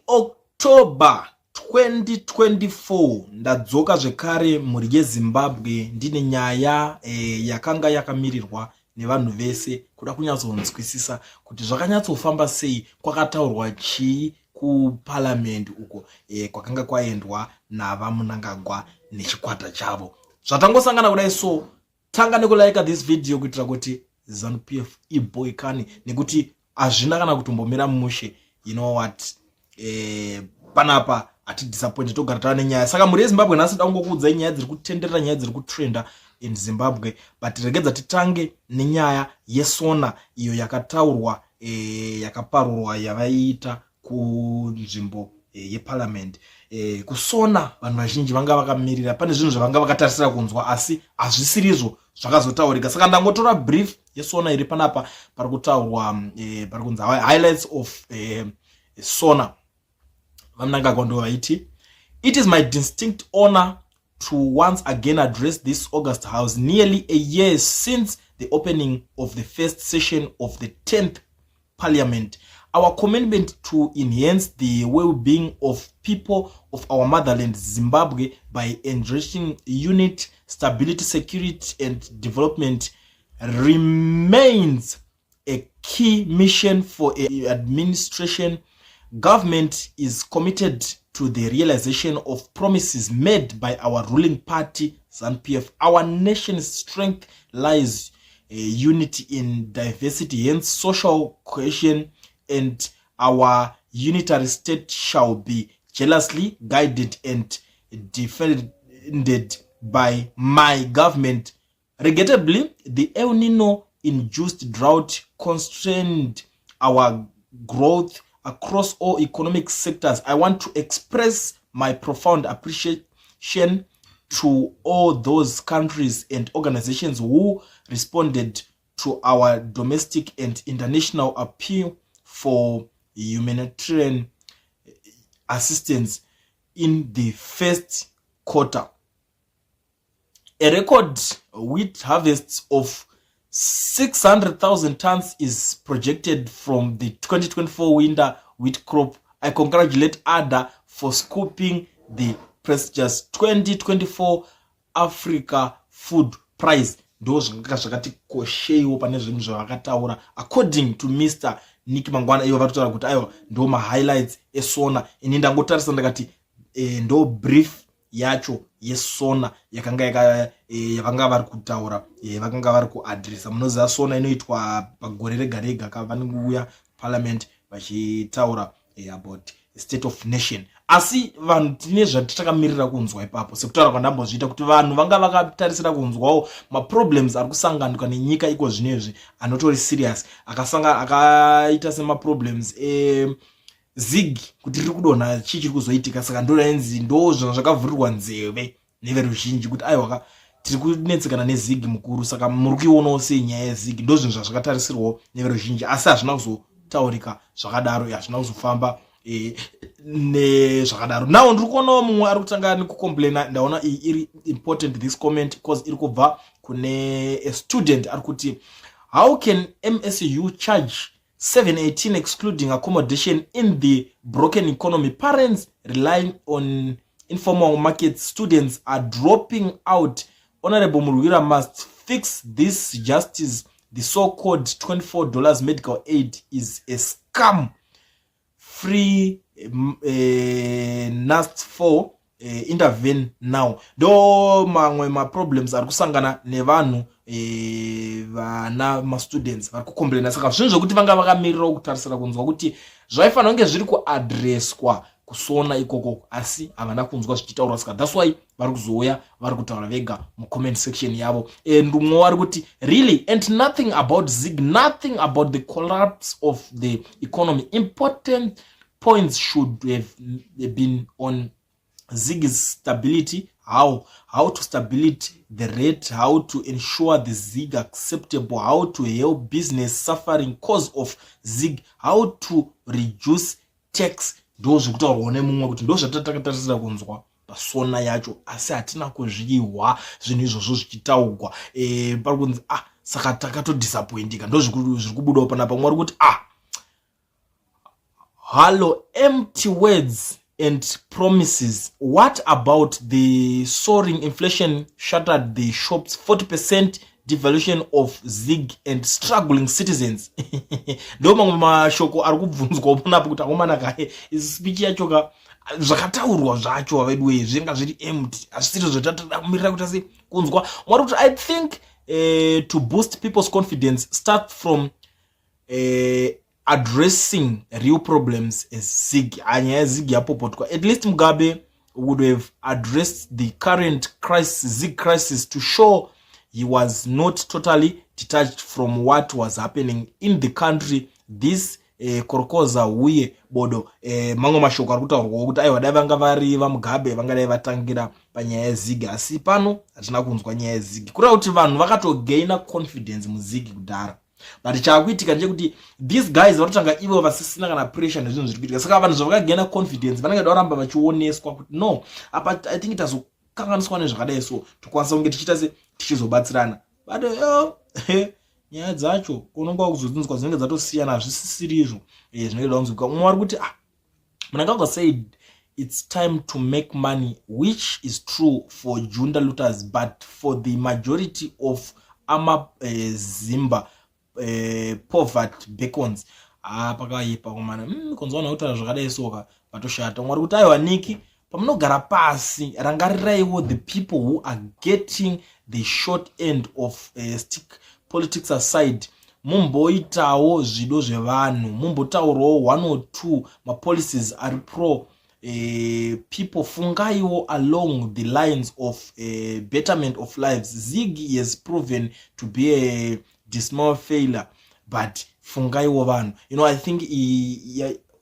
October 2024 ndadzoka zvekare mhuri yeZimbabwe ndine nyaya yakanga yakamirirwa nevanhu vese kuda kunyatsonzwisisa kuti zvakanyatsofamba sei, kwakataurwa chii kuparliament uko kwakanga kwaendwa naVaMnangagwa nechikwata chavo. Zvatangosangana kudai, so tanga nekulike this video kuitira kuti ZANU PF iboikane, nekuti hazvina kana kutombomira mushe. You know what, panapa hatidisappoint, togara tava nenyaya. Saka mhuri yeZimbabwe, nhasi da kungokuudzai nyaya dziri kutenderera, nyaya dziri kutrenda in Zimbabwe, but regedza titange nenyaya yeSONA iyo yakataurwa, yakaparurwa, yavaiita kunzvimbo yeparliament. KuSONA vanhu vazhinji vanga vakamirira, pane zvinhu zvavanga vakatarisira kunzwa, asi hazvisirizvo zvakazotaurika. Saka ndangotora brief yeSONA iri panapa. Pari kutaurwa, pari kunzi "Highlights of SONA". VaMnangagwa ndo vaiti, "It is my distinct honor to once again address this august house nearly a year since the opening of the first session of the 10th Parliament. Our commitment to enhance the well-being of people of our motherland Zimbabwe by enriching unity, stability, security and development remains a key mission for a administration. Government is committed to the realization of promises made by our ruling party, ZANU-PF. Our nation's strength lies unity in diversity, hence social cohesion and our unitary state shall be jealously guided and defended by my government. Regrettably, the El Nino induced drought constrained our growth across all economic sectors. I want to express my profound appreciation to all those countries and organizations who responded to our domestic and international appeal for humanitarian assistance in the first quarter. A record wheat harvest of 600,000 tons is projected from the 2024 winter wheat crop. I congratulate ARDA for scooping the prestigious 2024 Africa Food Prize." Ndo zvanga zvakati kosheiwo pane zvinhu zvavakataura according to Mr Nick Mangwana. Ivo vari kutaura kuti aiwa, ndo mahighlights eSONA. Ini ndangotarisa ndakati ndo brief yacho yeSONA yakanga yavanga vari kutaura, vakanga vari kuadresa. Munoziva SONA inoitwa pagore rega rega, kavanouya parliament vachitaura about state of nation. Asi vanhu tine zvatitakamirira kunzwa ipapo, sekutaura kwandambozviita kuti vanhu vanga vakatarisira kunzwawo maproblems ari kusanganuka nenyika iko zvino izvi, anotori serious, akasanga akaita semaproblems eZiG, kuti riri kudonha, chii chiri kuzoitika. Saka ndorainzi ndo zvinhu zvakavhurirwa nzeve neveruzhinji kuti aiwaka, tiri kunetsekana neZiG mukuru, saka muri kuionawo sei nyaya yeZiG? Ndo zvinhu zvazvakatarisirwawo neveruzhinji, asi hazvina kuzotaurika zvakadaro, hazvina kuzofamba nezvakadaro. Now ndiri kuonawo mumwe ari kutanga nekucomplaina. Ndaona iyi iri important, this comment, because iri kubva kune a student ari kuti, "How can MSU charge 718 excluding accommodation in the broken economy? Parents relying on informal markets, students are dropping out. Honorable Murwira must fix this justice. The so-called $24 medical aid is a scam. Free NUST 4, intervene now." Ndo mamwe maproblems ari kusangana nevanhu, vana mastudents vari kucomplaina. Saka zvinhu zvokuti vanga vakamirirawo kutarisira kunzwa kuti zvaifanira kunge zviri kuadreswa kuSONA ikoko, asi havana kunzwa zvichitaurwa. Saka that's why vari kuzouya vari kutaura vega mucomment section yavo. And umwe vari kuti, "Really? And nothing about ZiG, nothing about the collapse of the economy? Important points should have been on ZiG's stability, how to stability the rate, how to ensure the ZiG acceptable, how to help business suffering cause of ZiG, how to reduce tax." Ndo zvekutaurwawo nemumwe kuti ndo zvatatakatarisira kunzwa paSONA yacho, asi hatina kuzvihwa zvinhu izvozvo zvichitaugwa. Pari kunzi, ah, saka takatodisappointika. Ndo zviri kubudawo panapa. Mumwe ari kuti, ah, Hollow, empty words and promises. What about the soaring inflation, shattered the shops, 40% devaluation of ZiG and struggling citizens? Ndo mamwe mashoko ari kubvunzwa ponapo kuti akomana kae, speech yacho ka, zvakataurwa zvacho veduwe zvinga zviri empty, hazvisiri zvatatoda kumirira kuti asi kunzwa. Mwari kuti, "I think to boost people's confidence, start from addressing real problems as ZiG." Nyaya yeZiG yapopotwa. "At least Mugabe would have addressed the current crisis, ZiG crisis, to show he was not totally detached from what was happening in the country. This korokoza uye bodo." Mamwe mashoko ari kutaurwawo kuti aiwa, dai vanga vari vaMugabe vangadai vatangira panyaya yeZiG, asi pano hatina kunzwa nyaya yeZiG, kureva kuti vanhu vakatogaina confidence muZiG kudhara. But chaakuitika ndechekuti these guys varikutanga ivo vasisina kana pressure nezvinhu zviri kuitika. Saka vanhu zvavakagaina confidence vanenge da kuramba vachioneswa kuti no, apa I think tazokanganiswa nezvakadai, so tokwanisa kunge tichiita se tichizobatsirana. But yo, nyaya dzacho unonga kuzodzinzwa dzinenge dzatosiyana, hazvisisiri izvo zvinenge da kunzwika. Umwe vari kuti, ah, Mnangagwa said it's time to make money, which is true for junta looters, but for the majority of ama Zimba, poverty beckons. Ah, pakaipa komana. Kunzwa vanhu kutaura zvakadai soka patoshata. Mwari kuti aiwa, Niki, pamunogara pasi rangariraiwo the people who are getting the short end of stick. Politics aside, mumboitawo zvido zvevanhu, mumbotaurawo one or two mapolicies ari pro people. Fungaiwo along the lines of betterment of lives. ZiG has proven to be a dismal failure, but fungaiwo vanhu. I think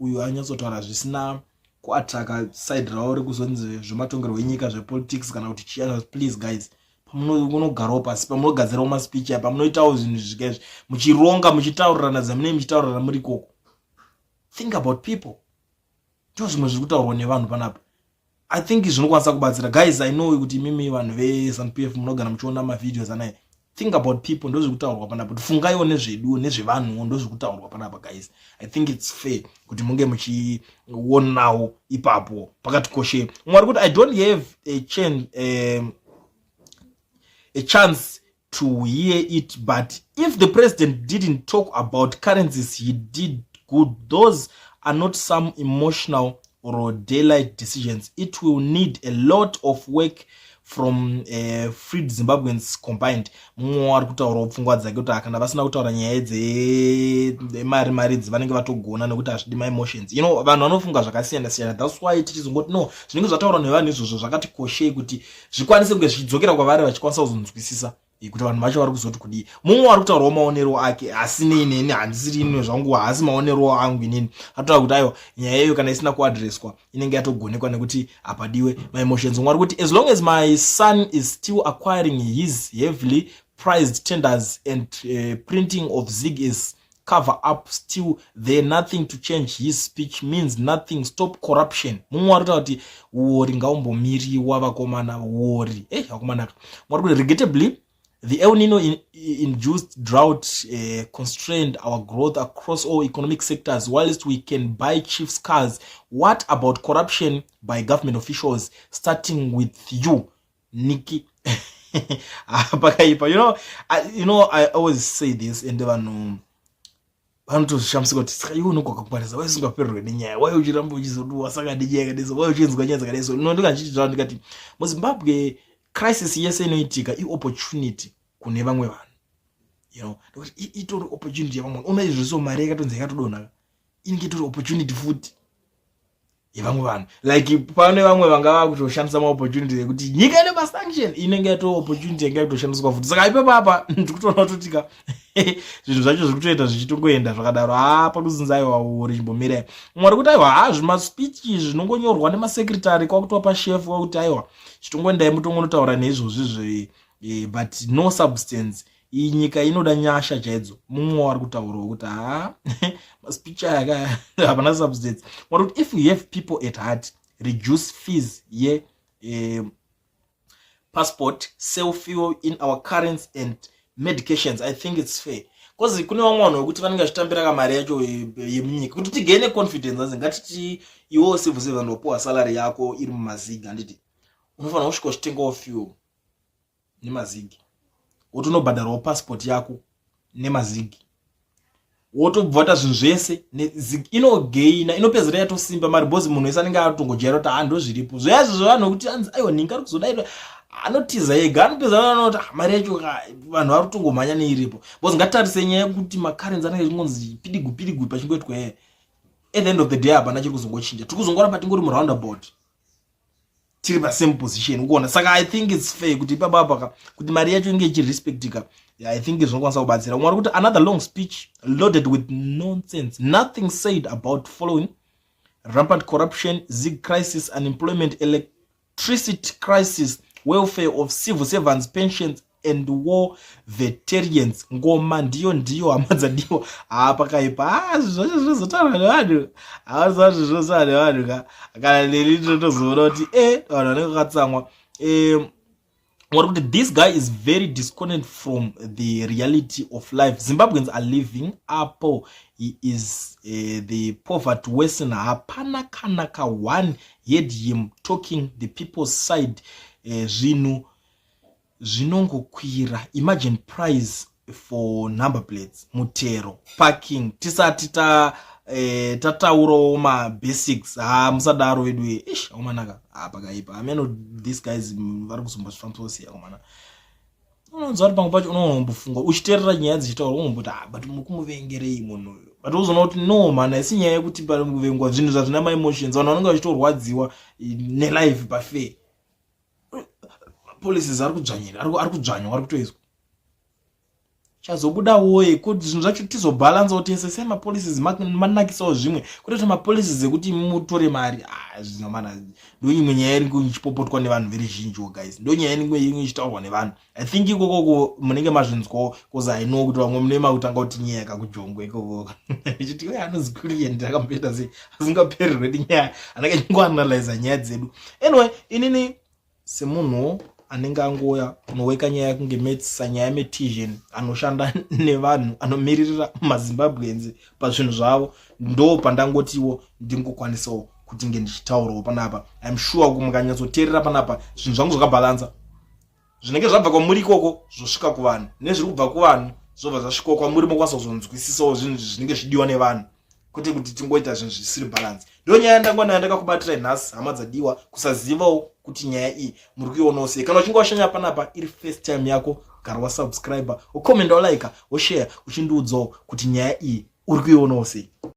uyu anyatsotaura zvisina kuataka side ravo rekuzonzi zvematongerwo enyika, zvepolitics kana kuti chiya. Please guys, pamunogarawo pasi, pamunogadzirawo maspeech aya, pamunoitawo zvinhu zvika izvi, muchironga, muchitaurirana dzamunei, muchitaurirana muri ikoko, think about people. Ndo zvimwe zviri kutaurwa nevanhu panapa. I think zvinokwanisa kubatsira. Guys, I know kuti imimi vanhu veZANU PF munogara muchiona mavideos anaya. Think about people, ndo zviri kutaurwa panapa, kuti fungaiwo nezveduwo, nezvevanhuwo. Ndo zviri kutaurwa panapa. Guys, I think it's fair kuti munge muchionawo ipapo pakati koshe. Umwe ari kuti, "I don't have a chance to hear it, but if the president didn't talk about currencies, he did good. Those are not some emotional or daylight decisions. It will need a lot of work from freed Zimbabweans combined." Mumwe ari kutaurawo pfungwa dzake kuti kana vasina kutaura nyaya dzemari mari idzi, vanenge vatogona nekuti hazvidi maemotions. Vanhu vanofunga zvakasiyana siyana. That's why tichizongoti no, zvinenge zvataurwa nevanhu izvozvo zvakati koshei kuti zvikwanise kunge zvichidzokera kwavari, vachikwanisa kuzonzwisisa kuti vanhu vacho vari kuzoti kudii. Mumwe ari kutaurawo maonero ake, asinei neni, handisiri inwe zvangu, haasi maonero angu inini. Ataura kuti aiwa, nyaya iyoyo kana isina kuadreswa inenge yatogonekwa nekuti hapadiwe maemotions. Umwe ari kuti, "As long as my son is still acquiring his heavily prized tenders and printing of ZiG is cover up still there, nothing to change. His speech means nothing. Stop corruption." Mumwe ari kutaura kuti uori ngaumbomiriwa vakomana, uori ei vakomanaka. Mumwe ari kuti, "Regrettably, the El Nino induced drought constrained our growth across all economic sectors whilst we can buy chiefs cars. What about corruption by government officials, starting with you, Nikki?" Pakaipa. You know I always say this and vanhu vanotozvishamisika kuti saka iwe unogona kungwarisa, wai usingapererwe nenyaya, wai uchiramba uchizodiwa saka nenyaya yakadai so, wai uchinzwa nyaya dzakadai so? No, ndinga ndikati muZimbabwe crisis yese inoitika iopportunity kune vamwe vanhu, nekuti itori opportunity yevamwe. Ona izvo, so mari yakatonzi yakatodonha, inenge itori opportunity futi yevamwe vanhu. Like pane vamwe vanga vakutoshandisa maopportunity ekuti nyika ine masanction, inenge yato opportunity yanga yakutoshandiswa futi. Saka ipapo apa ndikutoona kutotika zvinhu zvacho zviri kutoita zvichitongoenda zvakadaro. Ha, pakuzinza aiwa, uri chimbomirai. Mumwe ari kuti aiwa, ha, zvimaspeech zvinongonyorwa nemasecretary kwakutopa chef kwakuti aiwa, chitongoendai mutongonotaura neizvozvi zve, but no substance. Iyi nyika inoda nyasha chaidzo. Mumwe wari kutaurawo kuti ha, maspeech aya hapana substance. Mwari kuti, "If you have people at heart, reduce fees ye passport, sell fuel in our currency and medications. I think it's fair." Bcause kune vamwe vanhu vekuti vanenge vachitambira kamari yacho yemunyika kuti tigaine confidence, anzi ngatiti iwewo civil servant wapiwa salary yako iri mumazigi, handiti unofanira kusvika uchitengawo fuel nemazigi, wotonobhadharawo passport yako nemazigi, wotobvata zvinhu zvese. Inogaina, inopedzera yatosimba mari, because munhu wese anenge atongojaira kuti ha, ndozviripo zvoyazvo zvevanhu kuti anzi aiwa, nhingi ari kuzodai, anotiza ega, anopedza anoti, ah, mari yacho vanhu vari kutongomhanya neiripo. Because ngatarise nyaya yekuti macurrency anenge achingonzi pidigu pidigu pachingoitwa yeye. At the end of the day hapana chiri kuzongochinja, tiri kuzongoramba tingori muroundabout, tiri pasame position, ukuona. Saka I think it's fair kuti ipapapa kuti mari yacho inge ichirespectika. I think zvinokwanisa kubatsira. Umwe ari kuti, "Another long speech loaded with nonsense. Nothing said about following rampant corruption, ZiG crisis, unemployment, electricity crisis, welfare of civil servants, pensions and war veterans. Ngoma ndiyo ndiyo, hama dzadiwa." Haa, pakaipa. Ah, zvacho zvinozotaurwa nevanhu, havazvazvo zvinotaurwa nevanhu ka. Kana neni ndinotozoona kuti vanhu vanenge vakatsamwa. Vari kuti, "This guy is very disconnect from the reality of life Zimbabweans are living. Apo he is the poverty worsen. Hapana kana ka one heard him talking the people's side. Zvinhu zvinongokwira. Imagine price for number plates, mutero, parking, tisati ta tataurawo mabasics. Ha, musadaro vedu. Ish, akomanaka. Ha, pakaipa. Ameno, these guys vari kuzombozvifambisawo sei, akomana. Unonzwa kuti pamwe pacho unonombofunga uchiteerera nyaya dzichitaurwa, unomboti, ah, but mukumuvengerei munhu uyu? But uzoona kuti no man, haisi nyaya yekuti pari kuvengwa. Zvinhu zvazvina maemotions, vanhu vanenge vachitorwadziwa nelife pafair. Policies ari kudzvanyira, ari kudzvanywa, ari kutoiswa chazobuda woye kuti zvinhu zvacho tizobhalansawo tese semapolicies manakisawo zvimwe, kwete kuti mapolicies ekuti mutore mari. Ah, zvinomana ndo imwe nyaya iri ichipopotwa nevanhu veruzhinjiwo guys, ndo nyaya inenge ichitaurwa nevanhu. I think ikokoko munenge mazvinzwawo, because I know kuti vamwe mune makutanga kuti nyaya yakakujongwe ikokoko ichiti we anonzi Kulliant akamboita sei asingaperirwe nenyaya, anenge achingoanalyza nyaya dzedu. Anyway, inini semunhuwo anenge angouya kunoweka nyaya kunge maths, sanyaya metisian anoshanda nevanhu, anomiririra maZimbabweans pazvinhu zvavo, ndo pandangotiwo ndingokwanisawo kuti nge ndichitaurawo panapa. I'm sure kuti mukanyatsoteerera panapa, zvinhu zvangu zvakabhalansa. Zvinenge zvabva kwamuri ikoko zvosvika kuvanhu, nezviri kubva kuvanhu zvobva zvasvikawo kwamuri, mokwanisa kuzonzwisisawo zvinhu zvinenge zvidiwa nevanhu, kwete kuti tingoita zvinhu zvisiri balance. Ndo nyaya yandangwa ndakakubatirai nhasi, hama dzadiwa. Kusazivawo kuti nyaya iyi muri kuionawo sei. Kana uchinge washanya panapa iri first time yako, gara wasubscribe, ukomenda, ulike, ushare, uchindiudzawo kuti nyaya iyi uri kuionawo sei.